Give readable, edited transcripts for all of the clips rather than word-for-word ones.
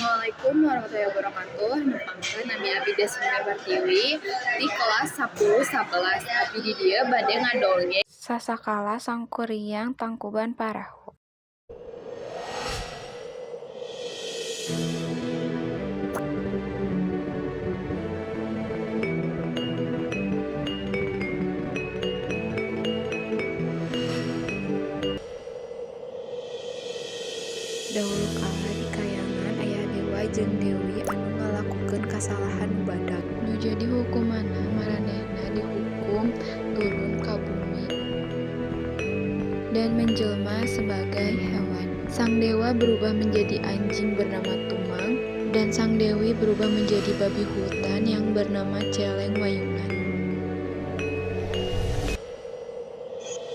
Assalamualaikum warahmatullahi wabarakatuh. Nepangkeun nami abdi Desmina Pertiwi di kelas 10 11. Abdi di dieu bade ngadongeng. Sasakala Sangkuriang tangkuban parahu. Dahulu kala di kayangan aya dewa jeung dewi anu ngalakukeun kasalahan nu badag. Nu jadi hukumanna maranehna dihukum turun ka bumi dan menjelma sebagai hewan. Sang dewa berubah menjadi anjing bernama Tumang dan sang dewi berubah menjadi babi hutan yang bernama Celeng Wayungan.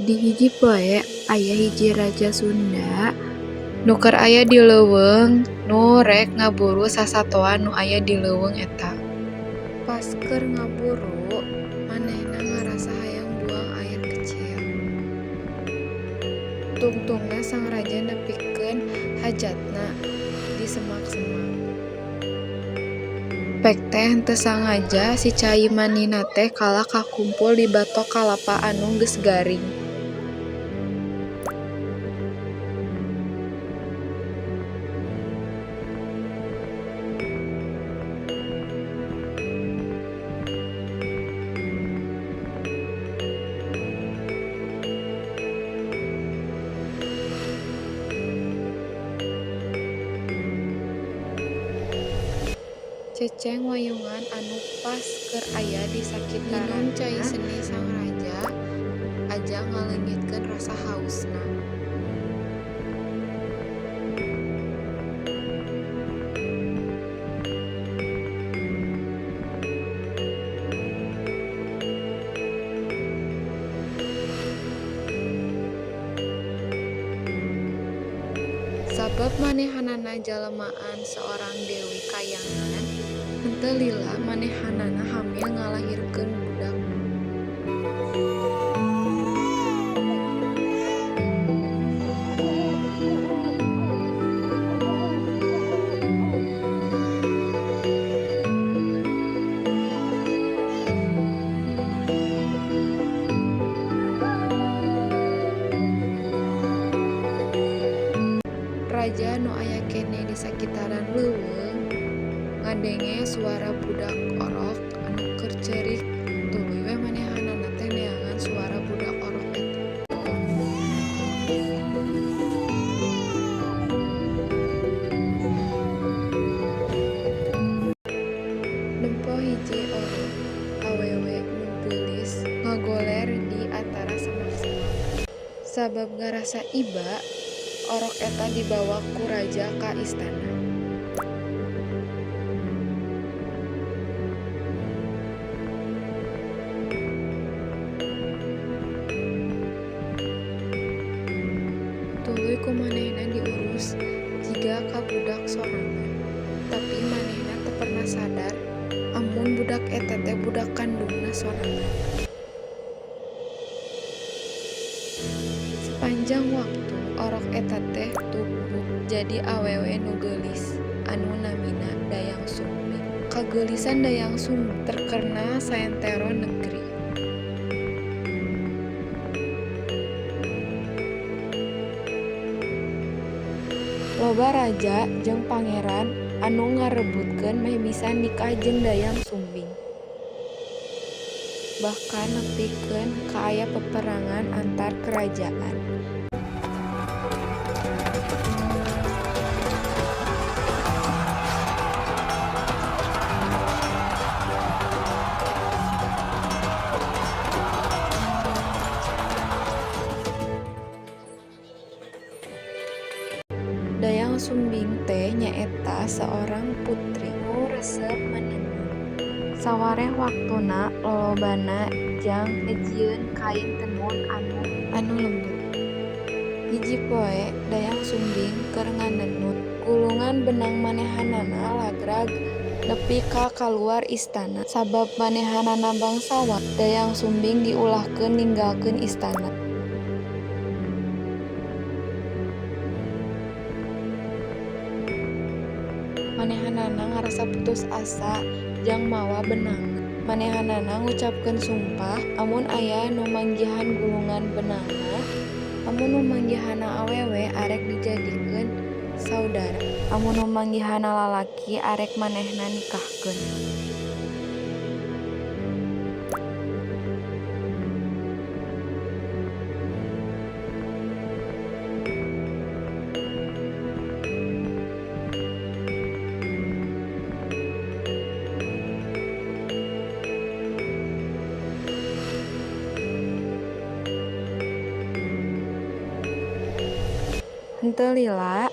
Di hiji poe aya hiji raja Sunda nu keur aya di leuweung nu rek ngaburu sasatoan nu aya di leuweung eta. Pas keur ngaburu, manehna ngarasa hayang buang air kecil. Tungtungna sang raja nepikeun hajatna di semak-semak. Pek teh henteu sangaja si cai manina teh kalah kakumpul di batok kalapa anu geus garing. Ceceng Wayungan anu pas keur aya di sakitaranna nginum cai seni sang raja ajang ngaleungitkeun rasa hausna. Sabab manehanana jalemaan seorang dewi kayangan, henteu lila manehanana hamil ngalahirkeun budak. Raja nu aya keneh di sakitaran leuweung ngadenge suara budak orok anu keur ceurik, tuluy we manehanana teh neangan suara budak orok eta. Nempo hiji orok awewe nu geulis ngagoler di antara semak-semak. Sabab ngarasa iba, orok eta dibawa ku raja ka istana. Tuluy ku manehna diurus jiga ka budak sorangan, tapi manehna teu pernah sadar amun budak eta teh budak kandungna sorangan. Sepanjang waktu orok eta teh tumbuh jadi awewe nu geulis anu namina Dayang Sumbing. Kageulisan Dayang Sumbing terkenal saentero negeri. Loba raja jeung pangeran anu ngarebutkeun meh bisa nikah jeung Dayang Sumbing. Bahkan nepikeun ka aya peperangan antar kerajaan. Dayang Sumbing teh nyaeta seorang putri nu resep menenun. Sawareh waktuna lolobana jang ngajieun kain tenun anu lembut. Hiji poe Dayang Sumbing keur nganenun, gulungan benang manehanana lagrag nepi ka kaluar istana. Sabab manehanana bangsawan, Dayang Sumbing diulahkeun ninggalkeun istana. Manehanana ngarasa putus asa jang mawa benangna. Manehanana ngucapkeun sumpah amun aya nu manggihan gulungan benangna, amun nu manggihanna awewe arek dijadikeun saudara, amun nu manggihanna lalaki arek manehna nikahkeun. Henteu lila,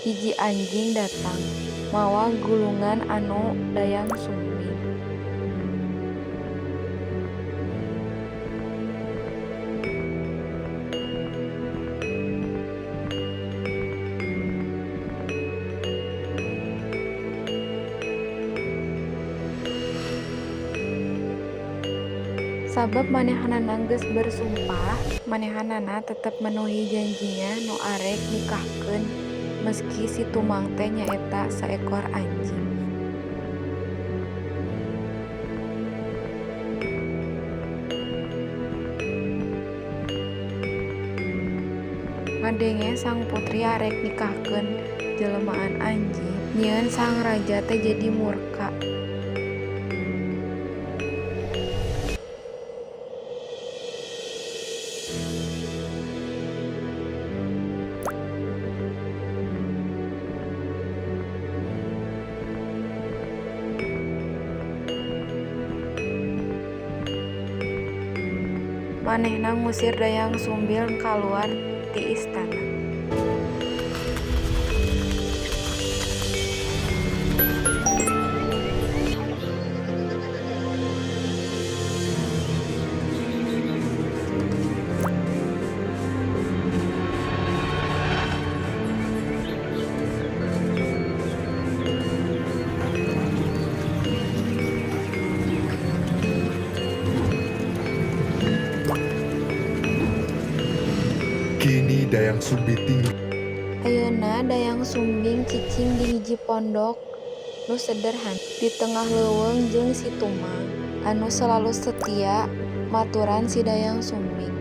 hiji anjing datang, mawa gulungan anu Dayang Sumbing. Sabab manehanana geus bersumpah, manehanana tetep menuhi janjina nu arek nikahkeun meski si Tumang teh nyaeta saekor anjing. Ngadenge sang putri arek nikahkeun jelemaan anjing, nyieun sang raja teh jadi murka. Manehna ngusir Dayang Sumbi kaluar ti istana. Kini Dayang Sumbi tinggal Ayeuna Dayang Sumbing cicing di hiji pondok nu sederhana di tengah leuweung jeung si Tumang anu selalu setia maturan si Dayang Sumbing.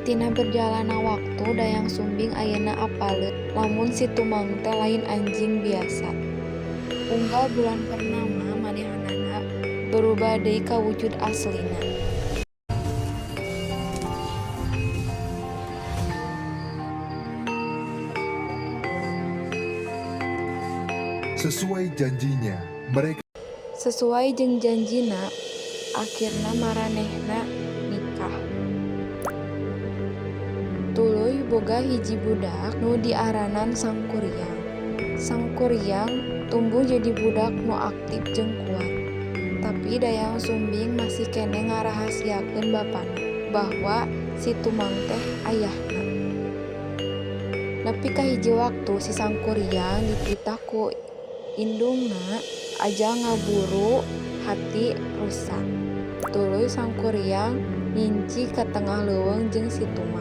Tina berjalanna waktu, Dayang Sumbing ayeuna apaleun lamun si Tumang teh lain anjing biasa. Unggal bulan purnama manehanana berubah deui ka wujud aslina. Sesuai janjinya, mereka Sesuai jeung janjina, akhirna maranehna nikah. Tuluy boga hiji budak nu diaranan Sangkuriang. Sangkuriang tumbuh jadi budak nu aktif jeung kuat. Tapi Dayang Sumbing masih keneh ngarahasiakeun bapana bahwa si Tumang teh ayahna. Nepi ka hiji waktu si Sangkuriang dititah ku indungna ajang ngaburu hati rusa. Tuluy Sangkuriang nginci ka tengah leuweung jeung si Tumang.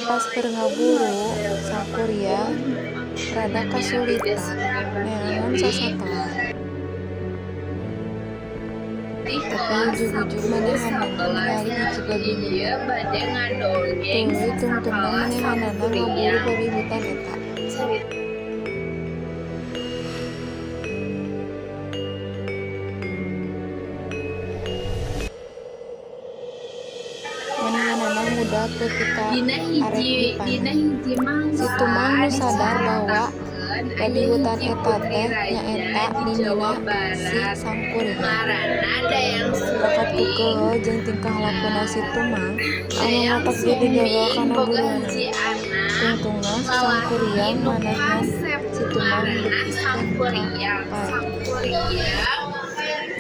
Pas keur ngaburu, Sangkuriang rada kasulitan neangan sasatoan. Tapi ujug-ujug manehanana ningali hiji babi hutan. Tuluy tungtungna manehanana ngaburu babi hutan eta. Manehanana ngudag budak nepi ka Dina arek hiji dina dipanen. hiji Si mangsa Tumang nu sadar bahwa dicaritakeun babi aya hutan hiji eta putri teh raja nyaeta di ninina Jawa si Barat Sangkuriang. ngaranna Dayang Bakat ku Sumbing. keheul jeung tingkah lakuna si Tumang anu Dayang matak jadi gagal Sumbing kana boga buruanana. hiji anak Tungtungna si lalaki Sangkuriang nu manahan kasep si Tumang ngaranna dugikeun ka Sangkuriang. paeh. Sangkuriang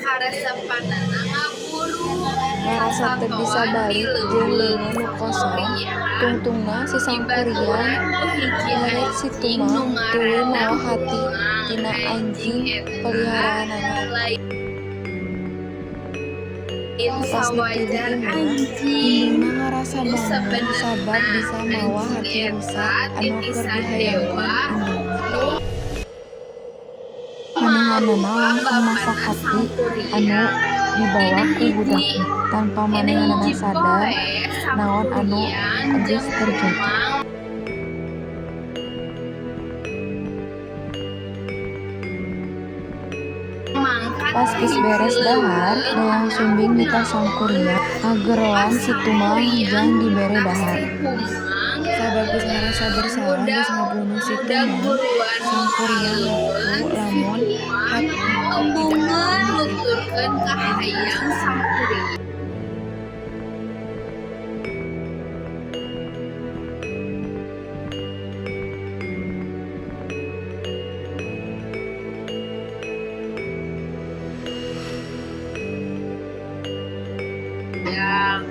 karesepanana ngaburu Ngarasa teu bisa kasatoan di balik jeung leuweung. leungeun nu kosong, Sangkuriang tungtungna si Sangkuriang dibaturan ku hiji nyeret si anjing nu Tumang tuluy ngaranna mawa hati Humang. tina Anjing anjing eta peliharaanana. lain Pas nepi di sawajar imah, anjing indungna ngarasa nu bangga sabenerna sabab bisa mawa anjing hati rusa eta anu keur titisan dihayangkeun dewa indungna. nu Manehanana marupa langsung masak bapana hati anu Sangkuriang. dibawa Dina ku hiji budakna, tanpa dina manehanana hiji sadar poe naon anu Sangkuriang geus jeung terjadi. Humang mangkat Pas ka geus hiji beres dahar, leuweung Dayang Sumbing nitah kunaon Sangkuriang ngageroan pas si Tumang Sangkuriang jang dibere nitah dahar. si Humang Sabab geus ngarasa bersalah budak geus ngabunuh si budak Tumang, buruan nu ka Sangkuriang ngaku leuweung si lamun Humang hatina tidak embungeun akan diterima. nuturkeun kahayang Sangkuriang.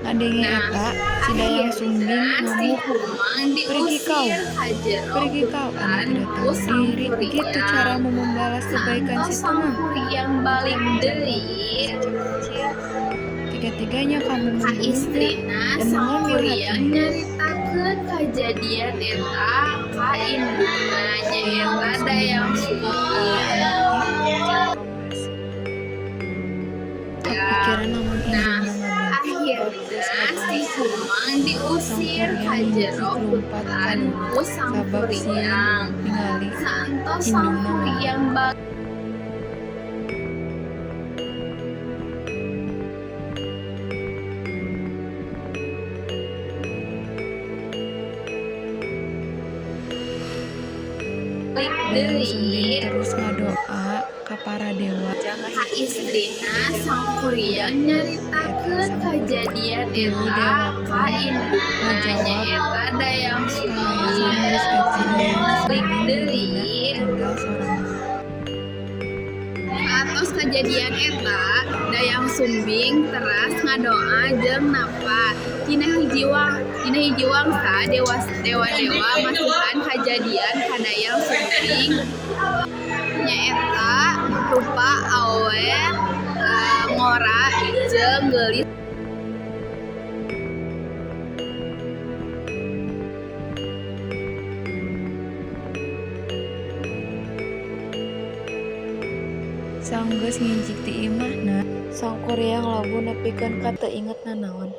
Ngadenge Nah, eta, si Dayang Sumbing akhirna si ngamuk, Humang "Pergi kau, diusir ka jero pergi kau, hutan anu tidak ku tahu diri, begitu Sangkuriang. caramu membalas kebaikan Saantos si Tumang." Sangkuriang balik deui Sejak kecil, tiga-tiganya kamu ka membunuhnya istrina, dan mengambil Sangkuriang hatinya. nyaritakeun kajadian eta ka indungna Dayang nyaeta Sumbing Dayang disebut Sumbing. ala anaknya jang kasih. Kapikiran lamun Nah, indungna ngabenci bab geus akhirna si ngabunuh si Tumang, Humang diusir Sangkuriang ka nginjik jero lumpat ka hutan lumut ku sabab sieun Sangkuriang. ningali Saantos indungna ngamuk. Sangkuriang balik Dayang Sumbing deui terus ngadoa ka para dewa ka istrina, Sangkuriang nyaritakeun kajadian Tilu eta dewa ka pun indungna ngajawab nyaeta Dayang kahayang Sumbing. sanggeus eta Dayang Balik Sumbing deui indungna tinggal sorangan. Atos kajadian eta, Dayang Sumbing teras ngadoa jeung napa. Dina hiji wangsa dewa-dewa masihan kajadian ka Dayang Sumbing nyaeta rupa awe ngora jeung geulis. Sanggeus nginjik ti imahna, Sangkuriang labuh nepikeun ka teu inget nanaon.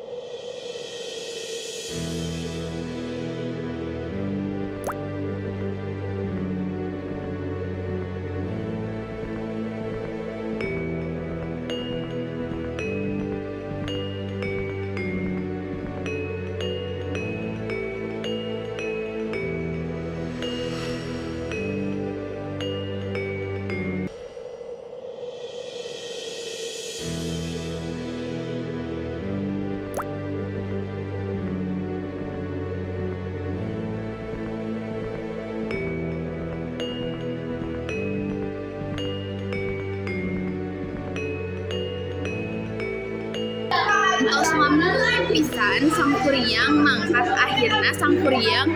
Entos mameuh pisan Sangkuriang mangkat, akhirna Sangkuriang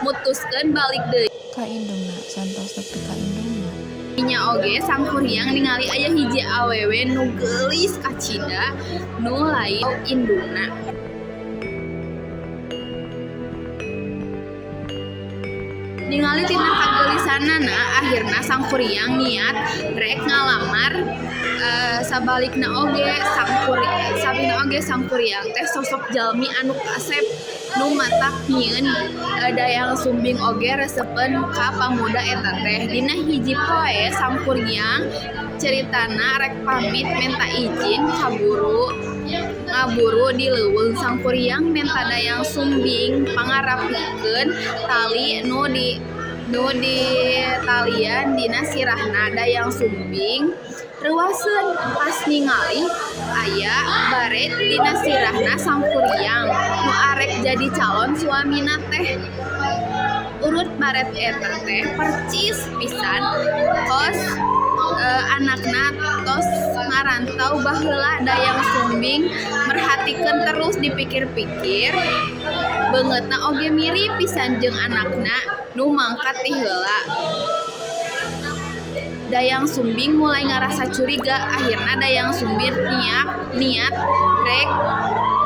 mutuskeun balik deui. Ka indungna, santos nepi ka indungna. Nya oge Sangkuriang ningali aya hiji awewe nu geulis kacida nu lain indungna. Ningali tina kageulisanana, akhirna Sangkuriang niat rek ngalamar. Sabalikna oge Sangkuriang teh sosok jalmi anu kasep nu matak nyieun Dayang Sumbing oge resepeun ka pamuda eta teh. Dina hiji poe Sangkuriang ceritana rek pamit menta izin kaburu Ngaburu di leuweung, Sangkuriang menta Dayang Sumbing pangarapihkeun tali nu ditalian dina sirahna. Dayang Sumbing reuwaseun pas ningali aya baret dina sirahna Sangkuriang nu arek jadi calon suamina teh. Urut baret eta teh percis pisan kos anakna tos ngarantau baheula. Dayang Sumbing merhatikeun terus dipikir-pikir, beungeutna oge mirip pisan jeung anakna nu mangkat ti heula. Dayang Sumbing mulai ngarasa curiga. Akhirna Dayang Sumbing niat rek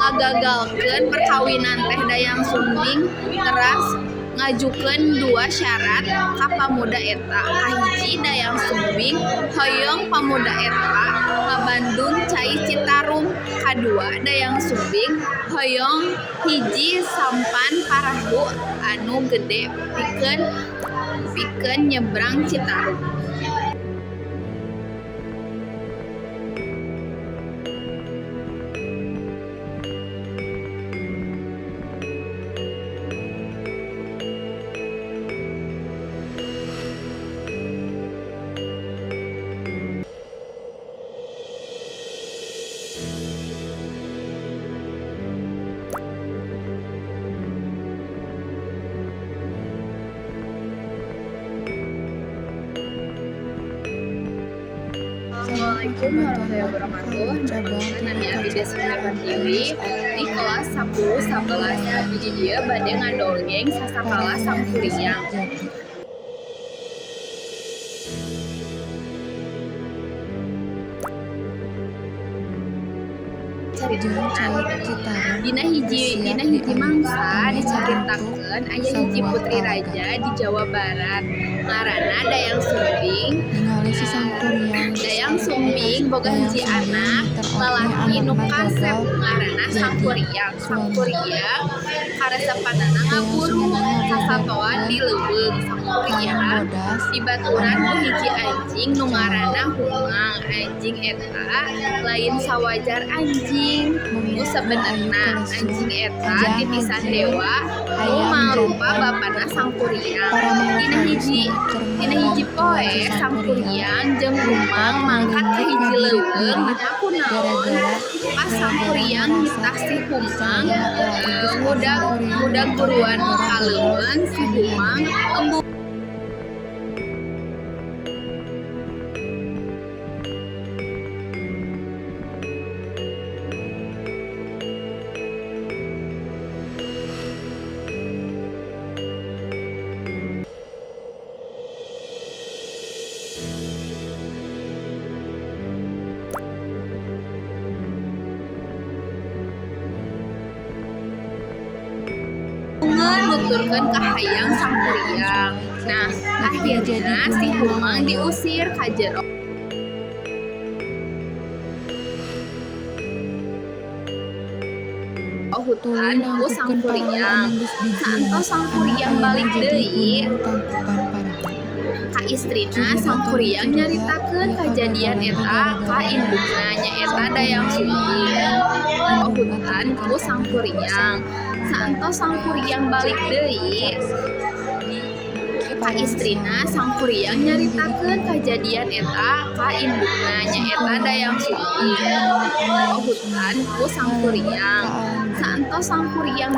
ngagagalkeun perkawinan teh. Dayang Sumbing teras ngajukeun dua syarat ka pamuda eta. Kahiji, Dayang Sumbing hoyong pamuda eta ngabandung cai Citarum. Kadua, Dayang Sumbing hoyong hiji sampan parahu anu gede pikeun nyebrang Citarum. Assalamualaikum warahmatullahi wabarakatuh. Nami abdi Desmina Pertiwi di kelas 10 11. Abdi di dieu bade ngadongeng Sasakala Sangkuriang. Dina hiji mangsa dicaritakeun aya hiji putri raja di Jawa Barat ngaranna Dayang Sumbing. Dayang Sumbing boga hiji anak lalaki nu kasep ngaranna Sangkuriang. Sangkuriang karesepanana ngaburu sasatoan di leuweung. Sangkuriang dibaturan ku hiji anjing nu ngaranna Humang. Anjing eta lain sawajar anjing nu sabenerna. Anjing eta titisan dewa nu mangrupa bapana Sangkuriang. Dina hiji poe, Sangkuriang jeung Humang mangkat ka hiji leuweung. Naha kunaon, pas Sangkuriang nitah si Humang ngudag buruan ka leuweung, si Humang embung nuturkeun kahayang Sangkuriang. Nah, akhirna si Humang diusir ka jero hutan ku Sangkuriang. Saentos Sangkuriang balik deui ka istrina, Sangkuriang nyaritakeun kajadian eta ka indukna, nyaeta Dayang Sumbing. Hutan ku Sangkuriang. Saentos Sangkuriang balik deui ka istrina, Sangkuriang nyaritakeun kajadian eta ka indukna, nyaeta Dayang Sumbing. Hutan ku Sangkuriang. Saentos Sangkuriang